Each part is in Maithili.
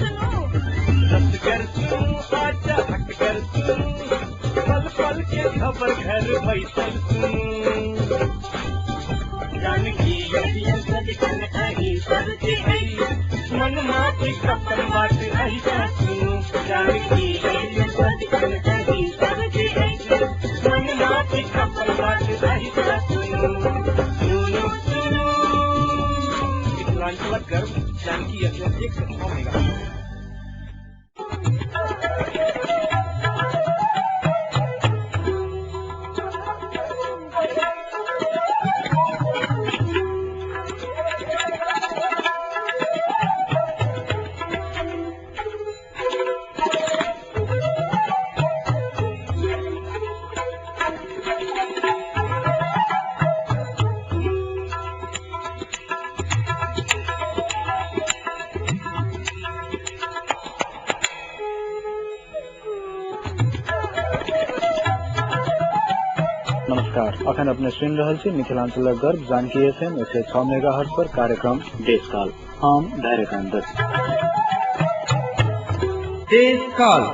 सुनू, रसगर सुनू, आजा हटकर सुनू, पल पल के खबर घर बैसल सुनू। जानकी एफएम सदिखन अहीं सबके अछि, मन माफिक अपन बात अहिटा सुनू। जानकी एफएम सदिखन अहीं सबके अछि, मन माफिक अपन बात अहिटा सुनू। सुनू सुनू मिथिलांचलक गर्व जानकी एफएम 106 मेगाहर्ट्ज। नमस्कार, अखन अपने सुनि रहल छी मिथिलांचलक गर्व जानकी एफएम 106 मेगाहर्ट्ज पर कार्यक्रम देशकाल। हम धैर्यकांत दत्त। देशकाल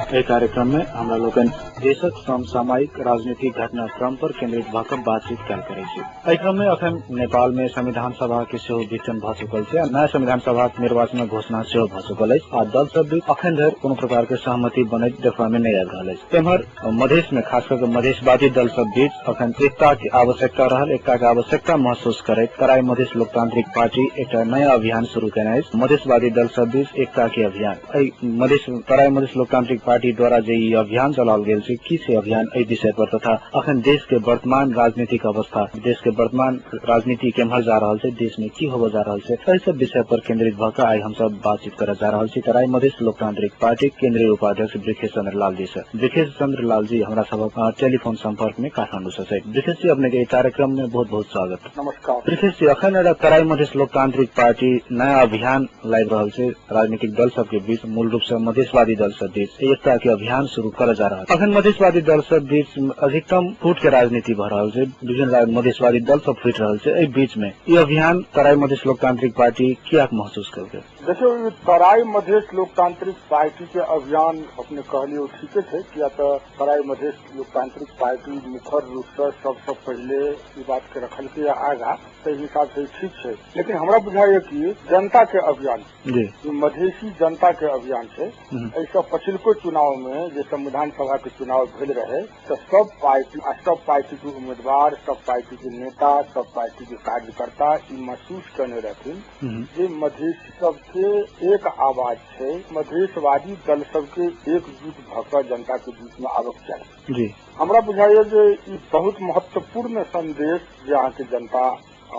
एहि कार्यक्रम में हमरा लोकनि देशक समसामयिक राजनीतिक घटनाक्रम पर केंद्रित भऽ कऽ बातचीत कयल करै छी। एहि क्रम में अखन नेपाल में संविधान सभा के सेहो विघटन भऽ चुकल छै आ नया संविधान सभा के निर्वाचनक घोषणा सेहो भऽ चुकल अछि आ दल सब बीच अखन धरि कोनो प्रकार के सहमति बनैत देखबा में नहि आबि रहल अछि। एम्हर मधेश में खास कऽ के मधेशवादी दल सब बीच अखन एकता के आवश्यकता रहल, एकता के आवश्यकता महसूस करैत तराई मधेश लोकतांत्रिक पार्टी एकटा नया अभियान शुरू केने अछि, मधेशवादी दल सब बीच एकता के अभियान। एहि मधेश तराई मधेश लोकतांत्रिक पार्टी द्वारा जे ई अभियान चलाओल गेल छै, की छै अभियान एहि विषय पर तथा अखन देश के वर्तमान राजनीतिक अवस्था, देश के वर्तमान राजनीति केम्हर जा रहल छै, देश में की होबय जा रहल छै, एहि सब विषय पर केंद्रित भऽ कऽ आइ हमसब बातचीत करय जा रहल छी तराई मधेश लोकतांत्रिक पार्टी केंद्रीय उपाध्यक्ष वृखेश चंद्र लाल जी से। वृखेश चंद्र लाल जी हमरा सबक टेलीफोन संपर्क में काठमांडू से छथि। वृखेश जी, अपने के कार्यक्रम में बहुत बहुत स्वागत। नमस्कार। वृखेश जी, अखन एउटा तराई मधेश लोकतांत्रिक पार्टी नया अभियान लाबि रहल छै राजनीतिक दल सबके बीच, मूल रूप से मधेशवादी दल सब बीच एकता के अभियान शुरू करय जा रहल। अखन मधेशवादी दल सब बीच अधिकतम फूट के राजनीति भऽ रहल छै, विभिन्न मधेशवादी दल सब फूटि रहल छै। एहि बीच में ई अभियान तराई मधेश लोकतांत्रिक पार्टी कियाक महसूस केलकै? देखियौ, ई तराई मधेश लोकतांत्रिक पार्टी के अभियान अपने कहलियै ठीके छै, किया तऽ तराई मधेश लोकतांत्रिक पार्टी मुखर रूप से सबसे पहिले ई बात के रखलकै आगा, ताहि हिसाब से ठीक छै। लेकिन हमरा बुझाइए कि जनता के अभियान जी, मधेशी जनता के अभियान छै। एहिसँ पछिलको चुनाव में जे संविधान सभा के चुनाव भेल रहे तऽ सब पार्टी आ सब पार्टी के उम्मीदवार, सब पार्टी के नेता, सब पार्टी के कार्यकर्ता ई महसूस केने रहथिन जे मधेशी सबके एक आवाज छै, मधेशवादी दल सबके एकजुट भऽ कऽ जनता के बीच में आबक चाही। जी, हमरा बुझाइए जे ई बहुत महत्वपूर्ण संदेश जे अहाँके जनता,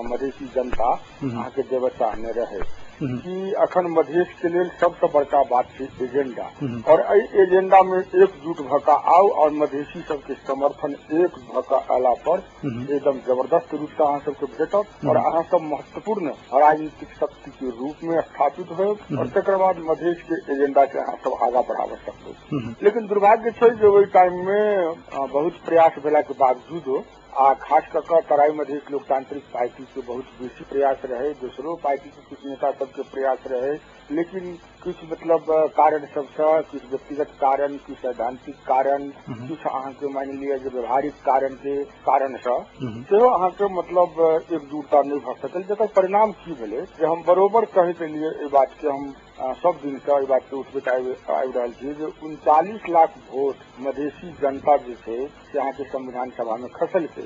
मधेशी जनता अहाँके देबऽ चाहने रहे कि अखन मधेश के लेल सबसे बड़का बात छै एजेंडा, और एहि एजेंडा में एकजुट भऽ कऽ आउ और मधेशी सबके समर्थन एक भऽ कऽ अयला पर एकदम जबरदस्त रूप से अहाँ सबके भेटत और अहाँ सब महत्वपूर्ण राजनीतिक शक्ति के रूप में स्थापित होयब और तकर बाद मधेश के एजेंडा के अहाँ सब आगा बढ़ाबऽ सकबै। लेकिन दुर्भाग्य छै जे ओहि टाइम में बहुत प्रयास भेला के बावजूदो आ खास कऽ कऽ तराई मधेश लोकतांत्रिक पार्टी के बहुत बेसी प्रयास रहे, दोसरो पार्टी के किछु नेता सबके प्रयास रहे, लेकिन किछु मतलब कारण सबसँ, किछु व्यक्तिगत कारण, किछु सैद्धांतिक कारण, किछु अहाँके मानि लिअ जे व्यवहारिक कारण के कारणसँ सेहो अहाँके मतलब एकजुटता नहि भऽ सकल। जकर परिणाम की भेलै जे हम बरोबर कहैत एलियै एहि बात के, हम सब दिन से एहि बात के उठबैत आबि रहल छी जे 39 लाख वोट मधेशी जनता जे छै से अहाँके संविधान सभा में खसलकै,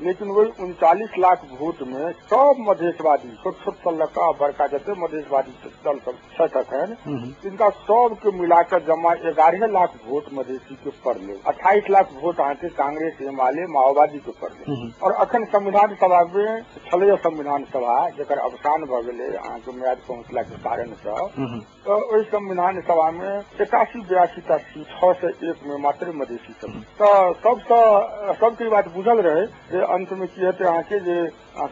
लेकिन ओहि 39 लाख वोट में सब मधेशवादी, छोट छोट सँ लऽ कऽ बड़का जते मधेशवादी दल सब छथि अखन, तिनका सबके मिलाकर जमा 11 लाख वोट मधेशी के पड़लै, 28 लाख वोट अहाँके कांग्रेस, एमाले, माओवादी के पड़लै। और अखन संविधान सभा में छलैया संविधान सभा जकर अवसान भऽ गेलै अहाँके म्याद पहुँचला के कारण सँ, तऽ ओहि संविधान सभा में 81-82 टा सीट 6 से 1 में मात्र मधेशी सब। तऽ सबसँ सबके बात बुझल रहे जे अंत में की हेतै अहाँके जे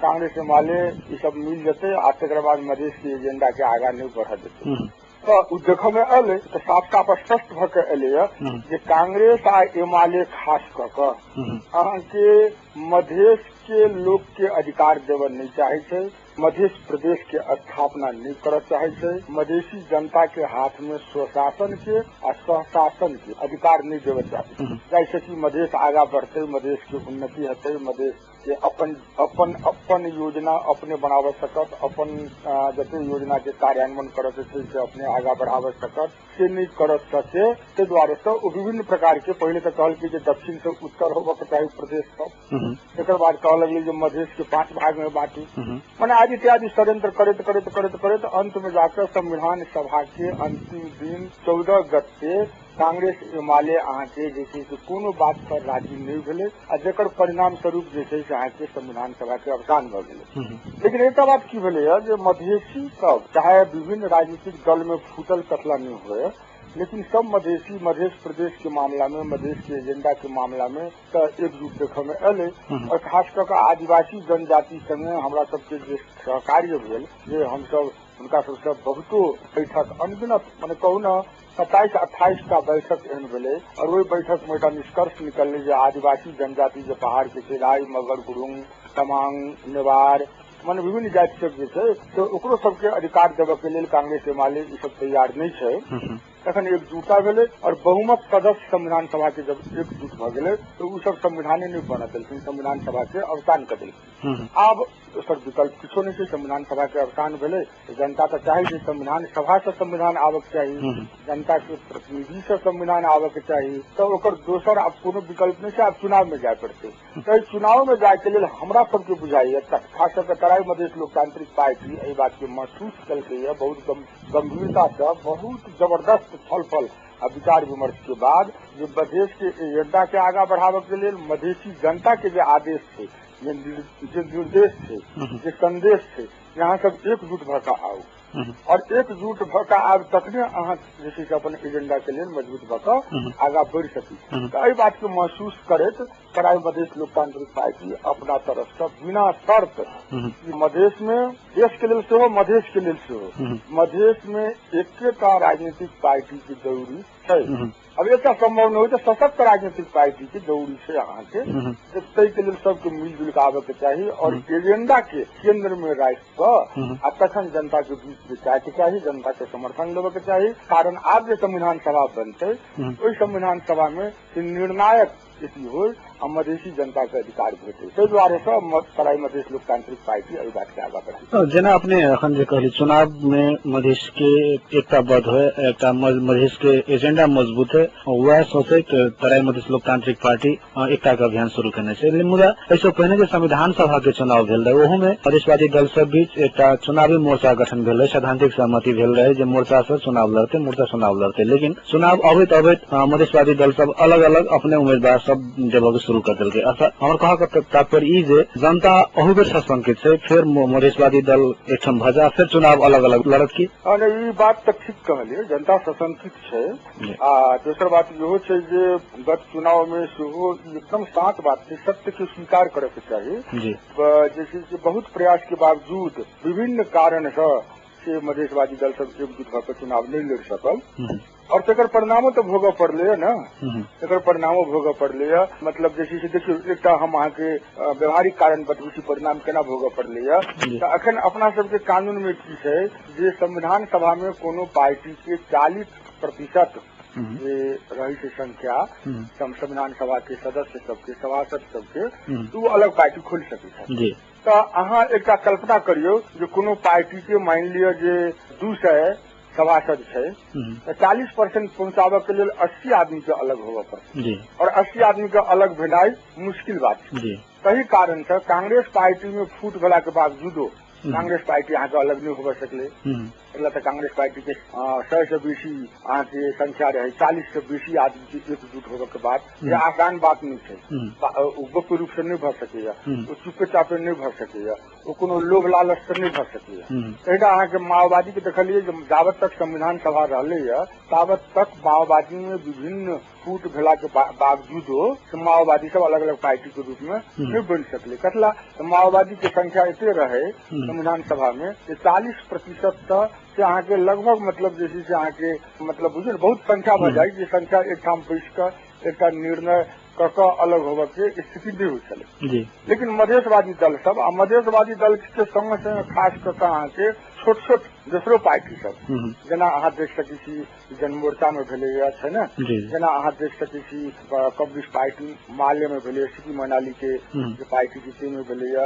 कांग्रेस एमाले ई सब मिल जेतै आ तकर बाद मधेश के एजेंडा के आगा नहि बढ़ऽ देतै। तऽ ओ देखऽ में एलै तऽ साफ साफ स्पष्ट भऽ के एलैया जे कांग्रेस आ एमाले खास कऽ कऽ अहाँके मधेश के लोक के अधिकार देबऽ नहि चाहै छै, मधेश प्रदेश के स्थापना नहीं करऽ चाहे छै, मधेशी जनता के हाथ में स्वशासन के आ सहशासन के अधिकार नहीं देवे चाहे, जाहिसँ कि मधेश आगा बढ़तै, मधेश के उन्नति हेतै, मधेश के अपन अपन अपन योजना अपने बनाबऽ सकत, अपन जते योजना के कार्यान्वयन करऽ के छै से अपने आगा बढ़ाबऽ सकत, से नहीं कर सके। ताहि दुआरे से ओ विभिन्न प्रकार के पहिले तऽ कहलकै जे दक्षिण से उत्तर होबऽ के चाही प्रदेश सब, तकर बाद कहऽ लगलै जे मधेश के 5 भाग में बांटी, मने आदि इत्यादि षड्यंत्र करैत करैत करैत करैत अंत में जाकर संविधान सभा के अंतिम दिन 14 गते कांग्रेस एमाले अहाँके जे छै से कोनो बात पर राजी नहि भेलै आ जकर परिणाम स्वरूप जे छै से अहाँके संविधान सभा के अवसान भऽ गेलै। लेकिन एकटा बात की भेलैए जे मधेशी सब चाहे विभिन्न राजनीतिक दल में फूटल कतला नहीं हुए, लेकिन सब मधेशी मधेश प्रदेश के मामला में, मधेश के एजेंडा के मामला में तऽ एकजुट देखऽ में एलै। और खास कऽ कऽ आदिवासी जनजाति संगे हमरा सबके जे सहकार्य भेल, जे हमसब हुनका सबसँ बहुतो बैठक अनगिनत, मने कहू ने 27-28 टा बैठक एहन भेलै और ओहि बैठक में एकटा निष्कर्ष निकललै जे आदिवासी जनजाति जे पहाड़ के छै, राय, मगर, गुरुंग, तमांग, नेवार, मने विभिन्न जाति सब जे छै, तऽ ओकरो सबके अधिकार देबऽ के लेल कांग्रेस एमाले ई सब तैयार नहीं छै। तखन एकजुटता भेलै और बहुमत सदस्य संविधान सभा के जब एकजुट भऽ गेलै तऽ ओ सब संविधाने नहीं बनऽ देलखिन, संविधान सभा के अवसान कऽ देलखिन। आब दोसर विकल्प किछो नहीं छै, संविधान सभा के अवसान भेलै। जनता तऽ चाही जे संविधान सभा से संविधान आबक चाही, जनता के प्रतिनिधि से संविधान आबक चाही, तऽ ओकर दोसर आब कोनो विकल्प नहीं छै, आब चुनाव में जाय पड़तै। तऽ चुनाव में जाय के लेल हमरा सबके बुझाइए, खास कऽ तराई मधेश लोकतांत्रिक पार्टी एहि बात के महसूस केलकैए बहुत गंभीरता से, बहुत जबरदस्त छलफल आ विचार विमर्श के बाद जे मधेश के एजेंडा के आगा बढ़ाबऽ के लेल मधेशी जनता के जे आदेश छै, जे निर्देश छै, जे संदेश छै, अहाँ सब एकजुट भऽ कऽ आउ और एकजुट भऽ कऽ आब तखने अहाँ जे छै से अपन एजेंडा के लेल मजबूत भऽ कऽ आगा बढ़ि सकी। तऽ एहि बात के महसूस करैत तराई मधेश लोकतांत्रिक पार्टी अपना तरफ से बिना शर्त मधेश में, देश के लेल सेहो, मधेश के लेल सेहो, मधेश में एकेटा राजनीतिक पार्टी के जरूरी छै। अब एकटा संभव नहीं हो तऽ सशक्त राजनीतिक पार्टी के जरूरी छै अहाँके, ताहि के लेल सबके मिलजुल कऽ आबऽ के चाही और एजेंडा के केंद्र में राखि कऽ आ तखन जनता के बीच में जाय के चाही, जनता के समर्थन लेबऽ के चाही। कारण आब जे संविधान सभा बनतै ओहि संविधान सभा में निर्णायक स्थिति हो आ मधेशी जनता के अधिकार भेटै, ताहि दुआरे से तराई मधेश लोकतांत्रिक पार्टी एहि बात के आगा बढ़ाई। जेना अपने अखन जे कहली चुनाव में मधेश के एकता बद्ध हो, एकटा मधेश के एजेंडा मजबूत है, वएह सोचैत तराई मधेश लोकतांत्रिक पार्टी एकता के अभियान शुरू केने छै। मुदा एहिसँ पहिने जे संविधान सभा के चुनाव भेल रहे ओहू में मधेशवादी दल सब बीच एकटा चुनावी मोर्चा गठन भेल रहे, सैद्धांतिक सहमति भेल रहे जे मोर्चा से चुनाव लड़ते, मोर्चा चुनाव लड़ते। लेकिन चुनाव अबैत अबैत मधेशवादी दल सब अलग अलग अपने उम्मीदवार सब देबऽ के शुरू कर देलकै। अर्थात हमर कहऽ के तात्पर्य ई जे जनता अहू बेर सशंकित छै, फेर मधेशवादी दल एकठाम भऽ जा, फेर चुनाव अलग अलग लड़त की? ई बात तऽ ठीक कहलियै, जनता सशंकित छै। आ दोसर बात इहो छै जे गत चुनाव में सेहो एकदम साच बात छै, सत्य के स्वीकार करऽ के चाही। जे छै से बहुत प्रयास के बावजूद विभिन्न कारण से मधेशवादी दल सब एकजुट भऽ कऽ चुनाव नहीं लड़ सकल और तकर परिणामो तऽ भोगऽ पड़लै ने, तकर परिणामो भोगऽ पड़लै। मतलब जे छै से देखियौ, एकटा हम अहाँके व्यवहारिक कारण बतबै छी परिणाम केना भोगऽ पड़लै। तऽ अखन अपना सबके कानून में की छै जे संविधान सभा में कोनो पार्टी के 40% जे रहै छै संख्या संविधान सभा के सदस्य सबके, सभासद सबके, तऽ ओ अलग पार्टी खोलि सकै छै। तऽ अहाँ एकटा कल्पना करियौ जे कोनो पार्टी के मानि लिअ जे 200 सभासद छै तऽ 40% पहुँचाबऽ के लेल 80 आदमी के अलग होबऽ पड़तै और 80 आदमी के अलग भेनाइ मुश्किल बात छै। तही कारण से कांग्रेस पार्टी में फूट भेला के बावजूदो कांग्रेस पार्टी अहाँके अलग नहीं होबऽ सकलै। एहि तऽ कांग्रेस पार्टी के 100 से बेसी अहाँके संख्या रहे, 40 से बेसी आदमी के एकजुट होबऽ के बाद ये आसान बात नहीं छै, ओ गुप्त रूप से नहीं भऽ सकैया, ओ चुपे चापे नहीं भऽ सकैया, ओ कोनो लोभ लालच से नहीं भऽ सकैया। तहिना अहाँके माओवादी के देखलियै जे जाबत तक संविधान सभा रहलैया ताबत तक माओवादी में विभिन्न फूट भेला के बावजूदो माओवादी सब अलग अलग पार्टी के रूप में नहीं बनि सकलै। कथला माओवादी के संख्या एते रहे संविधान सभा में 40% तऽ से अहाँके लगभग मतलब जे छै से अहाँके मतलब बुझियौ ने बहुत संख्या भऽ जाय, जे संख्या एकठाम बैस कऽ एकटा निर्णय कऽ कऽ अलग होबऽ के स्थिति नहि होइ छलै। लेकिन मधेशवादी दल सब आ मधेशवादी दल के संग संग खास कऽ कऽ अहाँके छोट छोट दोसरो पार्टी सब, जेना अहाँ देख सकै छी जनमोर्चा में भेलैया छै ने, जेना अहाँ देख सकै छी कम्युनिस्ट पार्टी माले में भेलैया, सिटी मनाली के जे पार्टी छै ताहिमे भेलैया।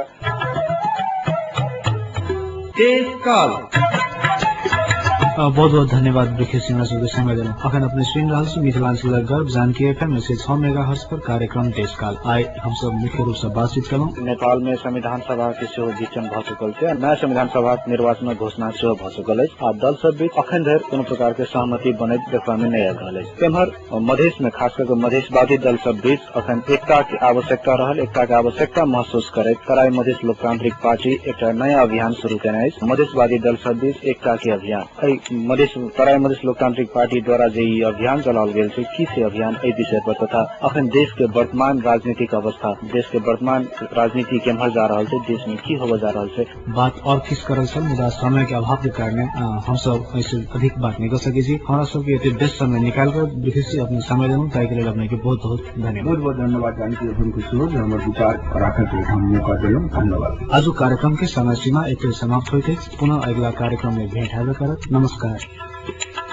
बहुत बहुत धन्यवाद वृखेश हमरा सबके समय देलहुँ। अखन अपने सुनि रहल छी मिथिलांचलक गर्व जानकी एफएम 106 मेगाहर्ट्ज पर कार्यक्रम देशकाल। आइ हमसब मुख्य रूप से बातचीत केलहुँ। नेपाल में संविधान सभा के सेहो विघटन भऽ चुकल छै, नया संविधान सभा निर्वाचनक घोषणा सेहो भऽ चुकल अछि आ दल सब बीच अखन धरि कोनो प्रकार के सहमति बनैत देखबा में नहि आबि रहल अछि। एम्हर मधेश में खास कऽ मधेशवादी दल सब बीच अखन एकता के आवश्यकता रहल, एकता के आवश्यकता महसूस करैत तराई मधेश लोकतांत्रिक पार्टी एकटा नया अभियान शुरू केने अछि, मधेशवादी दल सब बीच एकता के अभियान। एहि मधेश तराई मधेश लोकतांत्रिक पार्टी द्वारा जे ई अभियान चलाओल गेल छै, की छै अभियान एहि विषय पर तथा अखन देश के वर्तमान राजनीतिक अवस्था, देश के वर्तमान राजनीति केम्हर जा रहल छै, देश में की होबय जा रहल छै, बात और किछु करल छल, मुदा समय के अभाव के कारणे हमसब एहिसँ अधिक बात नहि कऽ सकै छी। हमरा सबके एते व्यस्त समय निकालि कऽ वृखेश जी अपने समय देलहुँ, ताहि के लेल अपने के बहुत बहुत धन्यवाद। बहुत बहुत धन्यवाद जानकी एफएम के सेहो जे हमर विचार राखय के हम मौका देलहुँ, धन्यवाद। आजुक कार्यक्रम के समय सीमा एते समाप्त होइत अछि। पुनः अगिला कार्यक्रम में भेंट हेबे करत। नमस्कार।